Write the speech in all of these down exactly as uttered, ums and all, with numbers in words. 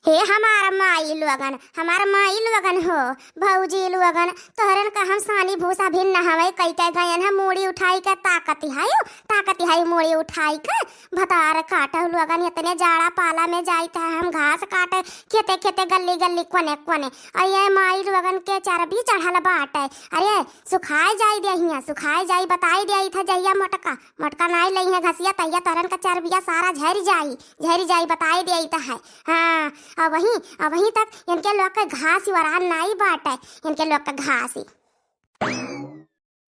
हे हमार माई लोगन, हमार माई लोगन हो, भौजी लोगन, तोहरन का हम सानी भूसा भी नहवै कई के गयन है, मूड़ी उठाई के ताकति है, ताकति है मूड़ी उठाई के। भतार काटो लोगन, इतने जाड़ा पाला में जाइत है हम घास काटे, खेते खेते गल्ली गल्ली कोने कोने। अरे माई लोगन के चर्बी चढ़ल बाटे, अरे सुखाए जाई देहिया, सुखाए जाई, बताई देइत है जहिया मोटका, मोटका नाई लइहे घसिया तहिया तोहरन का चर्बिया सारा झरि जाई, झरि जाई, बताई देइत है। हाँ, अबहीं, अबहीं तक इनके लोग के घास ही वरान नाई बाटे, इनके लोग के घास ही।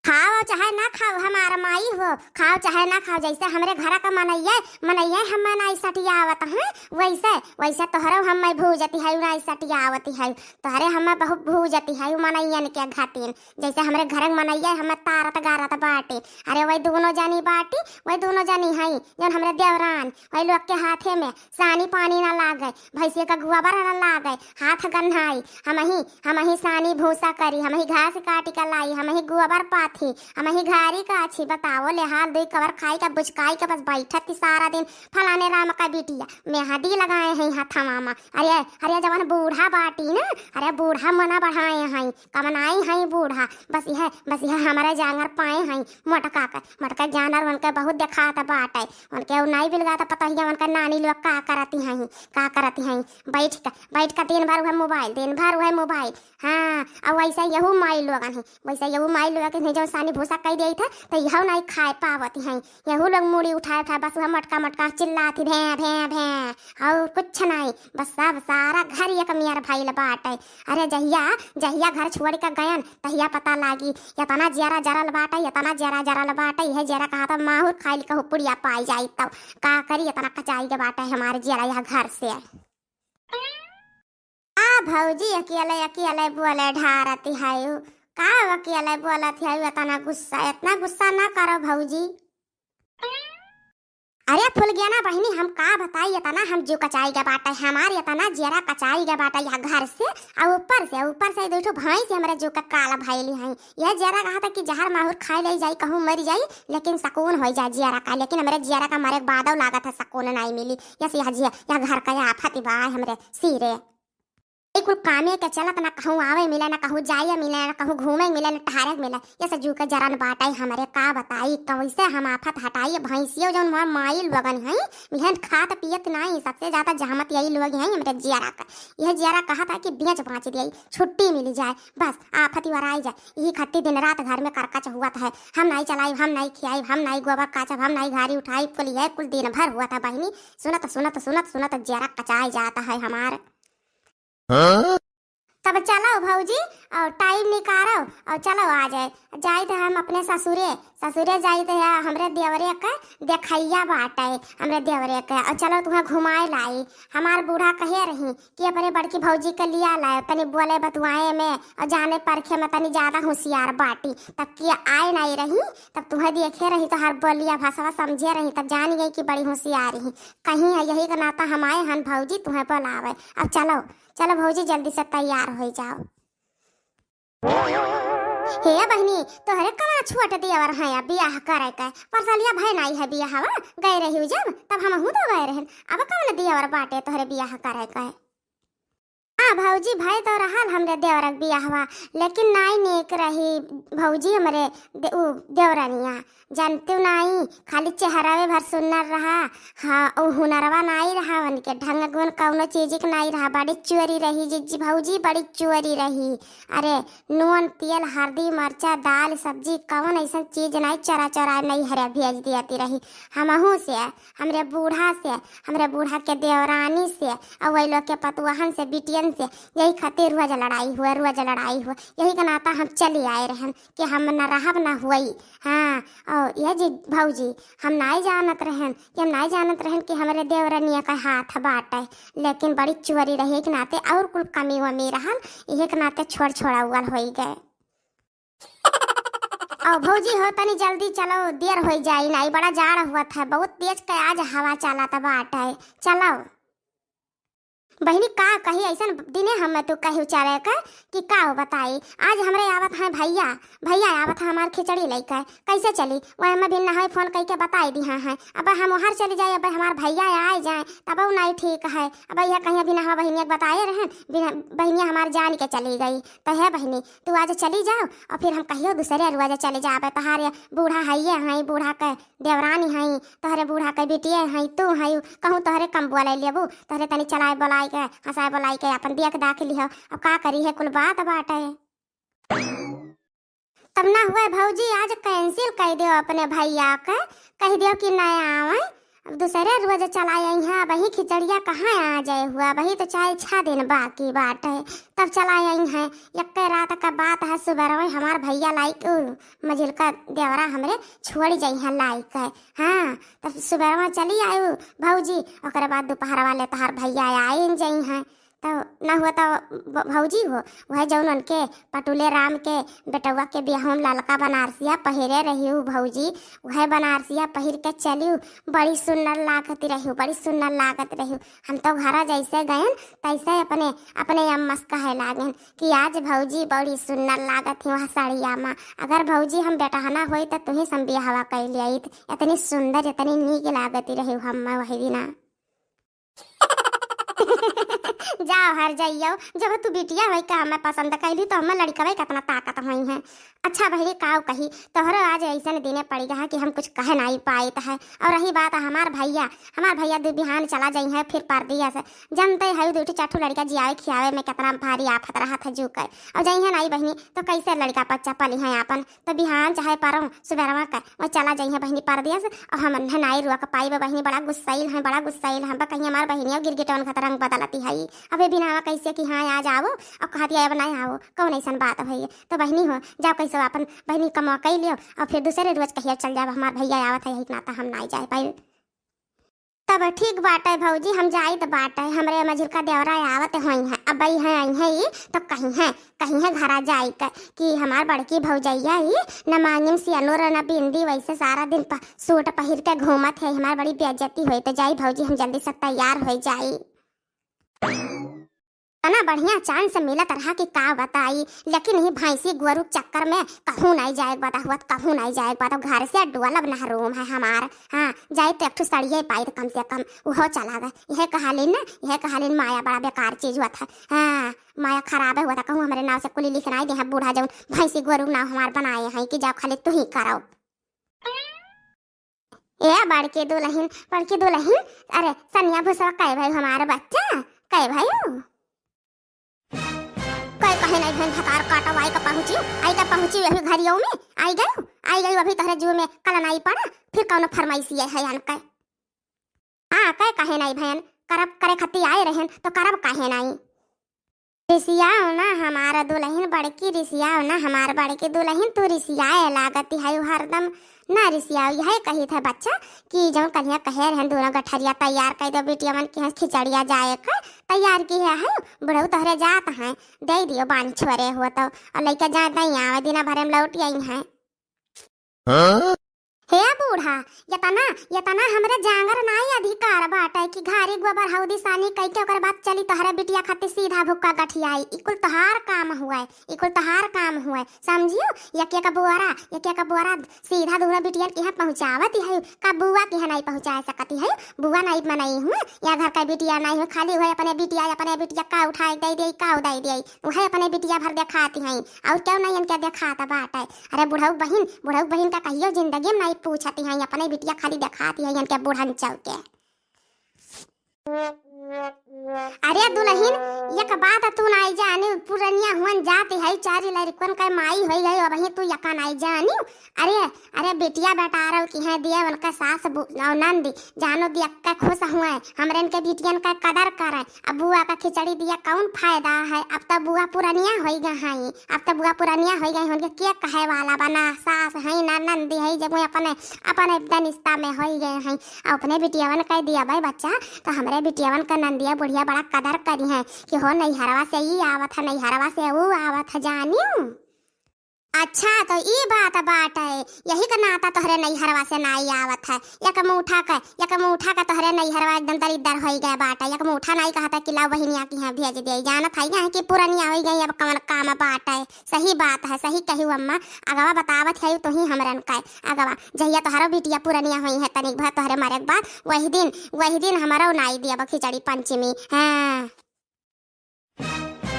खाओ चाहे ना खाओ हमार माई हो, खाओ चाहे ना खाओ, जैसे हमरे घरा का मनइये, मनइये हम्मे नाई सटियावत हैं, वैसे, वैसे तोहरो हम्मे भूजति है, नाई सटियावति है, तोहरे हम्मे बहुत भूजति है मनइयन के घाटिन। जैसे हमरे घरे क मनइया हमें तारत गारत बाटी। अरे वही दोनों जनी बाटी, वही दोनों जनी हई, जौन हमरे देवरान, वही लोग के हाथे में सानी पानी ना लागे, भैंसिया का गोबर ना लागे, हाथ गन्हाई, हमही, हमही सानी भूसा करी, हमही घास काटी का लाई, हमही गोबर पाथी, हमही घारी काछी। बताओ ले हाल, दुई कवर खाई का बुचकाई के बस बैठत ही सारा दिन। फलाने राम का बिटिया मेहंदी लगाए हैं हथवा मा। अरे, अरे जवन बूढ़ा बाटी ना, अरे बूढ़ा मना बढ़ाए हैं, कमनाई हई बूढ़ा, बस यह, बस यह हमारे जांगर पाए हई, मोटका के, मोटका जानर उनके बहुत देखात बाटे, उनके उ नाई बिलगात पतहिया, उनके नानी लोग का करती हई, का करती हई, बैठ के, बैठ के दिन भर उहे मोबाइल, दिन भर उहे मोबाइल। हाँ, और वैसे यहू माई लोगन है, वैसे यहू माई लोगन है, जो सानी भूसा कई देइत है, तो यहू नाई खाए पावत हैं, यहू लोग मूड़ी उठाए उठाए बस उहे मोटका मोटका चिल्लात ही, भें, भें, भें, और कुछ नाई, बस सब सारा घर एक मियर भइल बाटे। अरे जहिया, जहिया घर छोड़ के गयन, तहिया पता लागी। इतना जियरा जरल बाटे, इतना जियरा जरल बाटे, यह जियरा कहा था माहुर खाइल कहू पुड़िया पाई जाई तब। का करी, इतना कचाई के बाटे हमारे जियरा यह घर से। आ भौजी अकेले, अकेले बोले ढारती है। का अकेले बोलत है, इतना गुस्सा, इतना गुस्सा ना करो भौजी। अरे फुलगेना बहिनी, हम का बताई, इतना हम जू कचाई गे बाटे, हमार इतना जियरा कचाई गे बाटे यह घर से, और ऊपर से, ऊपर से दू ठो भैंस हमरे जू के काल भइली हैं। यह जियरा कहा था कि जहर माहुर खाए ले जाई, कहूँ मर जाई, लेकिन सकून हो जाए जियरा का, लेकिन हमरे जियरा का मरे के बादो लागत है सकून नहीं मिली। यस यह जिया, यह घर का आफत बा हमरे सिरे। ई कुल कामे के चलत, ना कहूँ आवे मिले, ना कहूँ जाए मिले, ना कहूँ घूमे मिले, ना टहरे मिले। यस जू के जरन बाटे हमरे, का बताई कैसे हम आफत हटाई। भैंसियो जौन हमार माई लोगन हैं, बिहन खात पियत नाई, सबसे ज्यादा जहमत यही लोग हैं हमरे जियरा का। यह जियरा कहा था कि बेच बाँच दिया, छुट्टी मिली जाए, बस आफत ही वराई जाए। यही खट्टी दिन रात घर में करकच हुआ है, हम नाई चलाई, हम नाई खियाई, हम नाई गोबर काचब, हम नाई घारी उठाई, कुल यह कुल दिन भर हुआ था बहिनी। सुनत, सुनत, सुनत, सुनत जियरा कचाई जाता है हमार। हाँ? तब चलो भौजी, और टाइम निकारो और चलो आ जाए। जाइत है हम अपने ससुरे, ससुरे जाइत है, हमरे देवरे के देखैया बाटे, हमरे देवरे के, और चलो तुहें घुमाए लाई। हमार बूढ़ा कहे रही कि अपने बड़की भौजी के लिया लाए, तनी बोले बतुआए में और जाने परखे में तनी ज्यादा होशियार बाटी, तब कि आए नहीं रही, तब तुहें देखे रही तो हर बोलिया भाषा समझे रही, तब जान गई कि बड़ी होशियार ही कहीं है। यही का नाता हम आए हन भौजी तुहें बोलावे। अब चलो, चलो भौजी, जल्दी से तैयार हो जाओ। हे बहिनी, तोहरे कवना छोट देवर है बियाह करे के? परसलिया भय नाई है बियाहवा, गए रही जब, तब हमहू तो गए रहन। अब कवन देवर बाटे तोहरे बियाह करे के? हाँ भौजी, भय तो रहल हमरे देवरक बियाहवा, लेकिन नाई नेक रही भौजी हमरे दे-, उ देवरनिया। जानते नाई, खाली चेहरावे भर सुन्नर रहा। हाँ, उ हुनरवा नाई रहा, उनके ढंग गुण कौनो चीज के नाई रहा। बड़ी चोरी रही जिज्जी भौजी, बड़ी चोरी रही। अरे, नून, तेल, हरदी, मरचा, दाल, सब्जी, कौन ऐसन चीज नाई चोरा चोरा नैहरे भेज दियाती रही। हमहू से, हमरे बूढ़ा से, हमरे बूढ़ा के देवरानी से, और वही लोग के पतुआहन से, बिटियन से, यही खातिर रोज लड़ाई हुआ, रोज लड़ाई हुआ। यही के नाता हम चली आए रहन कि हम न रहब न हुई। हाँ, और ये जी भौजी, हम नाई जानत रहन कि, हम नाई जानत रहन कि हमरे देवरनिया का हाथ बाटे, लेकिन बड़ी चोरी रही के नाते और कुल कमी वमी रहल, यही के नाते छोड़ छोड़ावल होई गए। और भौजी हो, तनी जल्दी चलो, देर होई जाई नाई, बड़ा जाड़ हुआ था, बहुत तेज के आज हवा चलत बाटे, चलो। बहिनी, का कही, अइसन दिने हम तू कही उचारे के कि का हो बताई। आज हमरे आवत हैं भइया, भइया आवत है हमार खिचड़ी लइके, कइसे चली? वह हम भी नहाए फोन कइके बताई दिहा है। अब हम ओहर चली जाए, अब हमार भइया आए जाए, तब उ नाई ठीक है। अब यह कहीं अभी नहा बहिनिया के बताए रहन, बिना बहिनिया हमार जान के चली गई। तो है बहिनी, तू आज चली जाओ और फिर हम कहियो दूसरे अरुआ जे चली जाबे। तोहार ये बूढ़ा है, ये है बूढ़ा के देवरानी हई, तोहरे बूढ़ा के बिटिया हई, तू हई, कहूँ तोहरे कम बोले लेबू, तोहरे तनी चलाए बोलाए के, हंसाए बोलाए के अपन देख दाख लिहो। अब का करी है, कुल बात बाटे। तब ना हुए भौजी, आज cancel कह दियो अपने भैया के, कह दियो कि नहीं आवे। अब दूसरे रोज चला आई है, वही खिचड़िया कहाँ आ जाए हुआ, वही तो चाहे छह दिन बाकी बाटे, तब चला आई है। यक्के रात का बात है, सुबह हमार भैया लाइक उ मझिलका देवरा हमरे छोड़ जइहें लाइके। हाँ, तब सुबेरवा चली आयु भौजी, ओकरे बाद दोपहर वाले तहार भैया आइन जइहें। तो न हुआ तो ब-, भौजी हो, वह जौन उनके पटुले राम के बेटवा के बियाह में ललका बनारसिया पहिरे रही हूँ भौजी, वह बनारसिया पहिर के चली हूँ। बड़ी सुंदर लागत रही हूँ, बड़ी सुंदर लागत रही हूँ। हम तो घरा जैसे गयन तैसे अपने, अपने अम्मा से कहे लागन कि आज भौजी बड़ी सुंदर लागत ही वह साड़िया मा। अगर भौजी हम बेटहना होई त तुही से हम बियाहवा कइ लियाइत। इतनी सुंदर, इतनी नीक लागत रही हम वही दिना। जाओ हर जाइयो, जब तू बिटिया होई का हमें पसंद कैली तो हमें लड़कवे कितना ताकत होई है। अच्छा बहिनी, काव कही, तोहरो आज ऐसन दिने पड़ी गया कि हम कुछ कह नहीं पाइत है। और रही बात हमार भैया, हमार भैया दू बिहान चला जइहें फिर परदेस। जनते है दू ठो चार ठो लड़का जियावे खियावे में कितना भारी आफत रहत है जू के। और जइहें नहीं बहिनी तो कैसे लड़का बच्चा पली हैं आपन? तो बिहान चाहे परौं सुबेरवा के वो चला जइहें बहिनी परदेस। और हम उन्हें नहीं रोक पाइब बहिनी, बड़ा गुस्सैल हैं, बड़ा गुस्सैल हैं। बा कहीं हमार बहिनिया गिरगिटवन खत रंग बदलती है। अबे बिनावा कैसे कि हाँ आज आवो और कहती है अब नहीं आवो, कौन ऐसन बात है? तो बहिनी हो, जाओ कैसे आपन बहिनी कमा कइ लियो और फिर दूसरे रोज कहिया चल जाओ, हमार भैया आवत है, यही नाता हम नाई जाए पाइल। तब ठीक बाटे भौजी, हम जाइत बाटे, हमरे मझिलका देवरा आवत होई हैं, अब आई हैं, आई हैं ई तो कहीं हैं, कहीं हैं घरा जाई के कि हमार बड़की भौजैया ई न मांगिम सियनुर न बिंदी, वैसे सारा दिन प-, सूट पहिर के घूमत है, हमार बड़ी बेइज्जती होई। तो जाई भौजी, हम जल्दी से तैयार हो जाई। इतना बढ़िया chance मिलत रहा कि का बताई, लेकिन ही भैंसी गोरू के चक्कर में कहूँ नहीं जाए के बा, हुआ कहूँ नहीं जाए के बा। तो घर से डोलब ना room है हमार। हाँ, जाए तो एक ठो सड़िए पाई तो कम से कम उहो चला गए। यह कहालिन ना, यह कहालिन माया बड़ा बेकार चीज हुआ था। हाँ, माया खराब हुआ था, कहूँ हमारे नाव से कुली लिख नहीं दे हैं बूढ़ा जौन भैंसी गोरू नाव हमार बनाए हैं कि जाओ खाली तू ही करो। ए बड़की दुलहिन, बड़की दुलहिन, अरे सनिया भुसवा कै भइउ हमार बच्चा, कै भइउ? कै कहे नहीं भइउ भतार काटो, आई का पहुँची, आई का पहुँची अभी घरियो में, आई गइउ, आई गइउ अभी तोहरे जू में कल नहीं पड़ा, फिर कौनो फरमाइशी है अनकै। हाँ, कै कहे नहीं भइउ, करब करे खती आए रहन तो करब काहे नहीं? रिसियाओ ना हमार दुलहिन बड़की, रिसियाओ ना हमार बड़की दुलहिन, तू रिसियाए लागती है हरदम। ना रिसियाओ, यह कही था बच्चा कि जौन कन्हैया कहे रहन दोनों गठरिया तैयार कर दो बिटिया मन के यहाँ खिचड़िया जाए के, तैयार की है, है बुढ़ऊ तोहरे जात हैं, दे दियो बानी छोरे हो तो, और लइका जा दई आवे दिना भरे में लौट आई हैं। हाँ? हे बूढ़ा, यतना, यतना हमरे जांगर नाई अधिकार बाटे कि घारी गोबर हौदी सानी कइके ओकर बाद चली तोहरे बिटिया खातिर सीधा भुक्का गठियाई। ई कुल तोहार काम हुए, ई कुल तोहार काम हुए, समझियो? एक एक बोरा, एक एक बोरा सीधा दूनो बिटियन के यहाँ पहुँचावत है, का बुआ के यहाँ नहीं पहुँचा सकती है? बुआ नहीं मनई हुए, या घर का बिटिया नहीं हुए, खाली हुए अपने बिटिया, अपने बिटिया का उठाए दे दे, का दे दे, वह अपने बिटिया भर देखाती हैं, और क्यों नहीं इनके देखात बाटे? अरे बुढ़ऊ बहिन, बुढ़ऊ बहिन का कहियो जिंदगी में नहीं पूछती हैं, अपने बिटिया खाली देखाती हैं इनके बुढ़न चौके। अरे दुलहिन, एक बात तू नहीं जानी, पुरनिया हुअन जाती है, चारी लड़कन का माई होई गई, अबहीं तू यका नहीं जानी। अरे, अरे बिटिया बेटारव की है दिए, उनका सास बु-, और नंदी, जानो दिया के खुश हुए, हमरे इनके बिटियन का कदर करे। अब बुआ का खिचड़ी दिया कौन फायदा है? अब तो बुआ पुरनिया होई गई हैं, अब तो बुआ पुरनिया होई गई, उनके के कहे वाला बा, ना सास है ना नंदी है, जब वो अपने, अपने दनिस्ता में होई गए हैं। अपने बिटियावन कह दिया भाई बच्चा, तो हमरे बिटियावन का नंदिया बुढ़िया बड़ा कदर करी हैं कि हो नैहरवा से ई आवत है, नैहरवा से ऊ आवत है, जानियो। अच्छा, तो ई बात बाटे, यही का नाता तोहरे नैहरवा से नाई आवत है। एक मुठा के, एक मुठा के तोहरे नैहरवा एकदम दरिद्दर होई गए बाटे। एक मुठा नाई कहत है कि लाओ बहिनिया की यहाँ भेज दे। जानत है यहाँ कि पुरनिया होई गई, अब कवन काम बाटे। सही बात है, सही कही अम्मा। अगवा बतावत है तोही हमरन का। अगवा जहिया तोहरो बिटिया पुरनिया होई है तनिक भर तोहरे मरे के बाद, वही दिन, वही दिन हमरो नाई दिया खिचड़ी पंचमी। हाँ।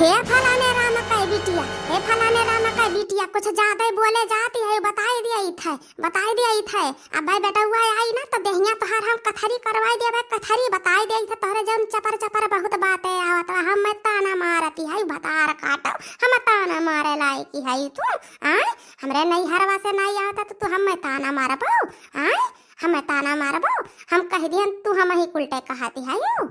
हे फलाने राम का बिटिया, हे फलाने राम का बिटिया, कुछ ज्यादा ही बोले जाती है, बताई दिया इथे, बताई दिया इथे। अब भाई बेटा हुआ आई ना तो देहिया तोहार हम कथरी करवाई दिया, भाई कथरी बताई दिया इथे, तोहरे जौन चपर चपर बहुत बातें आवत बा, हम मैं ताना मारती है, भतार काटो, हम ताना मारे लायक है तू, आय? हमरे नैहरवा से नहीं आवता तो तू हम मैं ताना मारबो, आय? हम ताना मारबो, हम कह दियन तू हम ही उल्टे कहती है यू।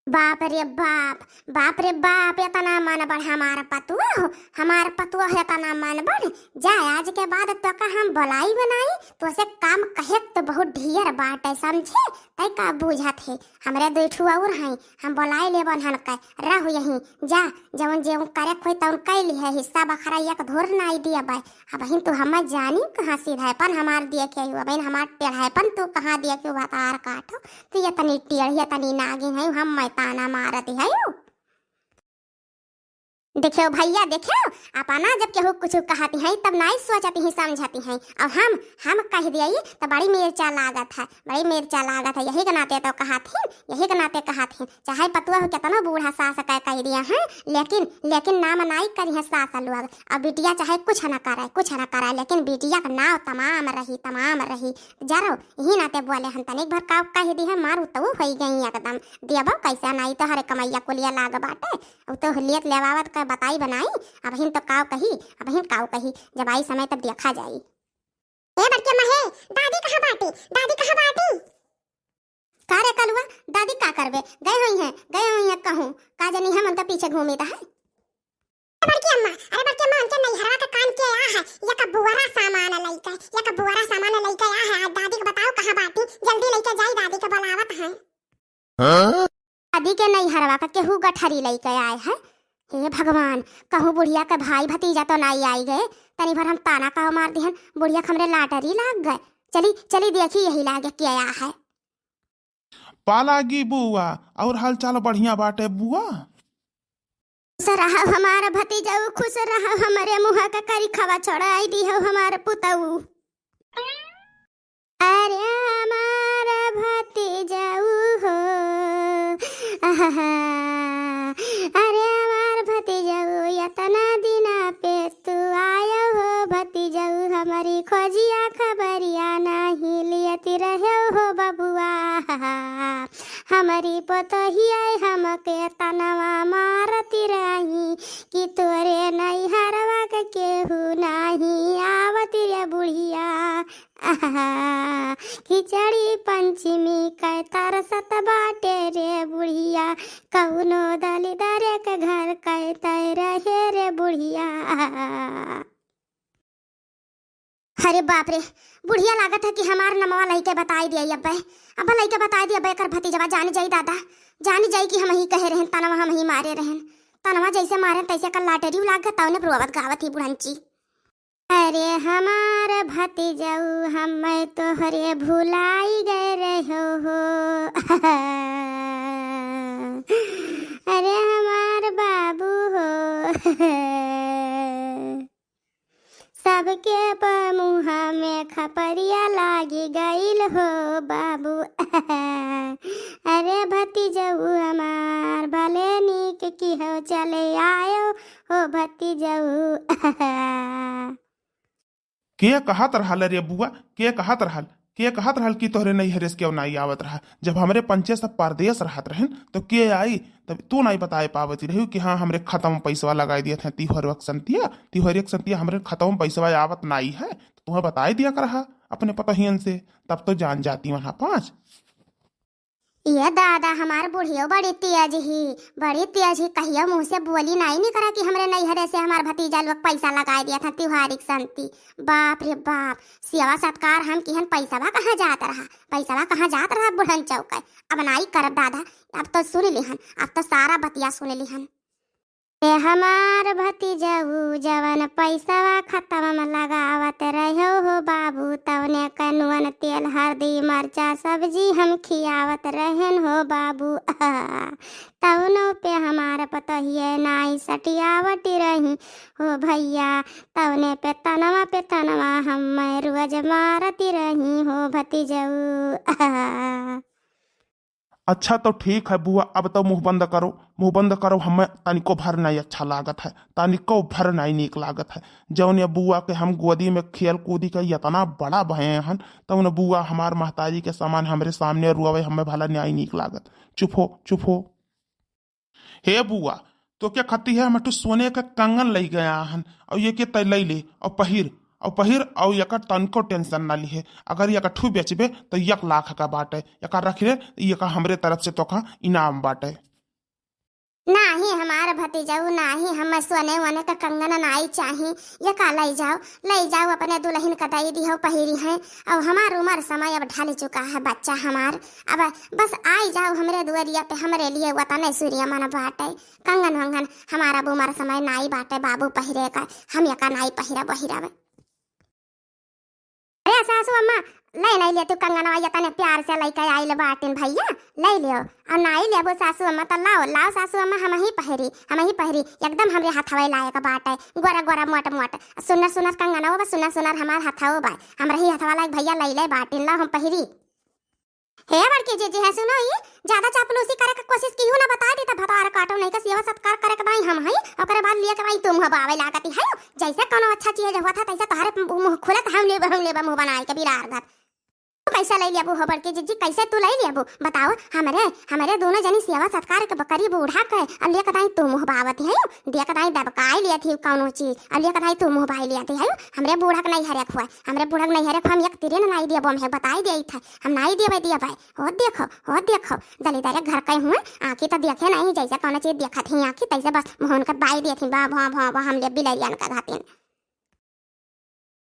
बाप रे बाप, बाप रे बाप, एतना मन बढ़ हमार पतुआ हो, हमार पतुआ हो एतना मन बढ़। जा आज के बाद तो का हम बोलाई बनाई, तो से काम कहे तो बहुत ढेर बाटे समझे, तै का बूझत है। हमरे दुई ठू और हैं, हम बोलाई लेबन हन के, रहो यहीं, जा जवन जेवन करे खोई तवन कैली है, हिस्सा बखरा एक धोर नाई दिया बाय। अबहिन तू हमें जानी कहाँ सीधापन हमार दिए के आयु, अबहिन हमार टेढ़ापन तू कहाँ दिए के भतार काटो। तू ये तनी टेढ़ी, ये तनी नागिन है, हम मैं ताना मारत है। देखियो भैया, देखियो, अपना जब केहू कुछ कहती है तब नाई सोचती है, समझती है। और हम, हम कह दिए तो बड़ी मिर्चा लागत है, बड़ी मिर्चा लागत है। यही के नाते तो कहत ही, यही के नाते कहत ही। चाहे पतुआ हो केतनो बूढ़ा सास का कह दिया है, लेकिन, लेकिन नाम नाई करी है सास लोग। अब बिटिया चाहे कुछ न करे, कुछ न करे, लेकिन बिटिया का नाव तमाम रही, तमाम रही। जरो यही नाते बोले हम तनिक भर काव कह दी है, मारू तो होई गई एकदम। दियबो कैसे नाई, तोहरे कमैया कुलिया लाग बाटे। अब तो लेत लेवावत का बताई बनाई, अबहिन तो काव कही, अबहिन काव कही, जब आई समय तब देखा जाई। ए बड़के अम्मा हे, दादी कहाँ बाटी? दादी कहाँ बाटी? का रे कलुआ, दादी का करबे? गए होई हैं, गए होई हैं कहूँ। का जनी हम उनके पीछे घूमी त है। अरे बड़की अम्मा, अरे बड़की अम्मा, उनके नैहरवा के काम के आ है, एक बुअरा सामान लइके, एक बुअरा सामान लइके आ है। आज दादी के बताओ कहाँ बाटी, जल्दी लइके जाई, दादी के बुलावत हैं। हाँ? दादी के नैहरवा का केहू गठरी लइके आए है। हे भगवान, कहूँ बुढ़िया के भाई भतीजा तो नाई आई गए, तनी भर हम ताना का मार दिहन, बुढ़िया के हमरे लाटरी लाग गए। चली, चली देखी यही लागे के आया है। पालागी बुआ, और हाल चाल बढ़िया बाटे बुआ? खुश रहो हमार भतीजऊ, खुश रहो, हमरे मुँह का करी खवा छोड़ाई दी हो हमार पुतऊ। अरे हमार भतीजऊ हो, आहा, अरे हमार भतीजऊ, एतना दिना पे तू आयो हो भतीजऊ, हमरी खोजिया खबरिया नाही लियत रहे हो बबुआ। हमरी पतोहिया हमके तनवा मारती रही कि तोरे नैहरवा के केहू नाही आवत रे बुढ़िया। आहा, खिचड़ी पंचमी कै तरसत बाटे रे बुढ़िया, कौनो दलिदरे के घर कै तै रहे रे बुढ़िया। अरे बाप रे, बुढ़िया लागत है कि हमार नमवा लइके बताई दिया अब्बे। अब लइके बताई दिया अब्बे, एकर भतीजवा जान जाई दादा, जान जाई कि हम ही कहे रहन, तनवा हम ही मारे रहन। तनवा जैसे मारे तैसे कल लाटरी लाग गए, तौने रोवत गावत ही बुढ़ंची। अरे हमार भतीजऊ, हम तोहरे भुलाई गए रहो हो। अरे हमार बाबू हो। सबके प-, मुँह में खपरिया लागी गइल हो बाबू। अरे भतीजऊ हमार, भले नीक किहो चले आयो हो भतीजऊ। के कहत रहल रे बुआ, के कहत रहल, के कहत रहल कि तोहरे नैहरे से केहू नाई आवत रहा? जब हमरे पंचे सब परदेस रहत रहन, तो के आई? तब तू नाई बताए पावती रही कि हाँ, हमरे खाता में पैसवा लगाई दिया था तिहरिया के संतिया, तिहरिया के संतिया हमरे खाता में पैसवा आवत नाई है, तो तुम्हें बताए दिया कर रहा अपने पतोहियन से, तब तो जान जाती वहाँ पाँच। ये दादा, हमार बुढ़ियो बड़ी तेज ही, बड़ी तेज ही, कहियो मुँह से बोली नाई निकरा कि हमरे नैहरे से हमार भतीजा लोग पैसा लगाए दिया था तिहरिया के संती। बाप रे बाप, सेवा सत्कार हम किहन, पैसवा कहाँ जात रहा, पैसवा कहाँ जात रहा बुढ़न चौके। अब नाई करब दादा, अब तो सुन लिहन, अब तो सारा बतिया सुन लिहन। ए हमार भतीजऊ, जवन पैसवा खतवा में लगावत रहो हो बाबू, तवने क नुअन तेल हरदी मरचा सब्जी हम खियावत रहेन हो बाबू। तवनो पे हमार पतोहिए नाई सटियावत रही हो भैया, तवने पे तनवा पे तनवा हम रोज मारत रही हो भतीजऊ। अच्छा तो ठीक है बुआ, अब तो मुँह बंद करो, मुँह बंद करो, हमें तनिको भर नाई अच्छा लागत है, तनिको भर नाई नीक लागत है। जौन ये बुआ के हम गोदी में खेल कूदी के इतना बड़ा भये हन, तौन बुआ हमार महतारी के समान हमरे सामने रुआवे, हमें भला नाई नीक लागत। चुप हो, चुप हो। हे बुआ, तोके खती है हम एक ठो सोने के कंगन लई गया हन, और ये के तै लई ले और पहिर, और पहिर, और एकर तनको tension ना लिहे। अगर एक ठू बेचबे तो एक लाख का बाटे, एकर रख ले, एकर हमरे तरफ से तोका इनाम बाटे। नाही हमार भतीजऊ, नाही, हम सोने वोने का कंगन नाई चाही, एका लई जाओ, लई जाओ, अपने दुलहिन का दई दिहो, पहिरी हैं। और हमार उमर समय अब ढल चुका है बच्चा हमार, अब बस आई जाओ हमरे दुआरिया पे, हमरे लिए वतने सूर्य मन बाटे। कंगन वंगन हमार अब उमर समय नाई बाटे बाबू पहिरे का, हम एका नाई पहिरब वहिरब। अरे सासू अम्मा, ले नाई ले तू कंगनवा, ये तने प्यार से लइके आइल बाटिन भैया, ले लियो। और नाई लेबो सासू अम्मा तो लाओ, लाओ सासू अम्मा, हम ही पहिरी, हम ही पहिरी, एकदम हमरे हथवे लायक बाटे, गोरा गोरा मोट मोट, सुनर सुनर कंगनवा बा, सुनर सुनर हमार हथवा बा, हमरे ही हथवा लायक भैया ले ले बाटिन, लाओ हम पहिरी। हे बड़की जीजी, है सुनो, ई ज्यादा चापलूसी करे के कोशिश किहू ना, बता दी त भतार काटो नहीं का सेवा सत्कार करे के बाई हम हई, ओकरे बाद लिए के बाई तुम हबावे लागती है। जैसे कोनो अच्छा चीज हुआ था तैसे तोहरे मुंह खुलत हम लेब, हम लेब मुंह बनाए के बिलार धर। तू कैसे ले लेबू हो बड़की जीजी, कैसे तू ले लेबू बताओ? हमरे, हमरे दोनों जनी सेवा सत्कार के बकरी बूढ़ा के और लिए के बाई तू मुंह बावत है, देख दाई दबकाई लिया थी कौनो चीज, और लिए के दाई तू मुंह बाई लिया थी है। हमरे बूढ़ा के नहीं हरेक हुआ, हमरे बूढ़ा के नहीं हरेक हुआ, हम एक तिरे न लाई देबो, हम है बताई दे था, हम नहीं देबे देबे। हो देखो, हो देखो, दलिदरे घर के हुए, आँखी तो देखे नहीं, जैसे कौनो चीज देखत ही आँखी, तैसे बस मुँह उनके बाई दिए थी, बा, बा, बा, बा, हम ले बिलरियन का घातिन।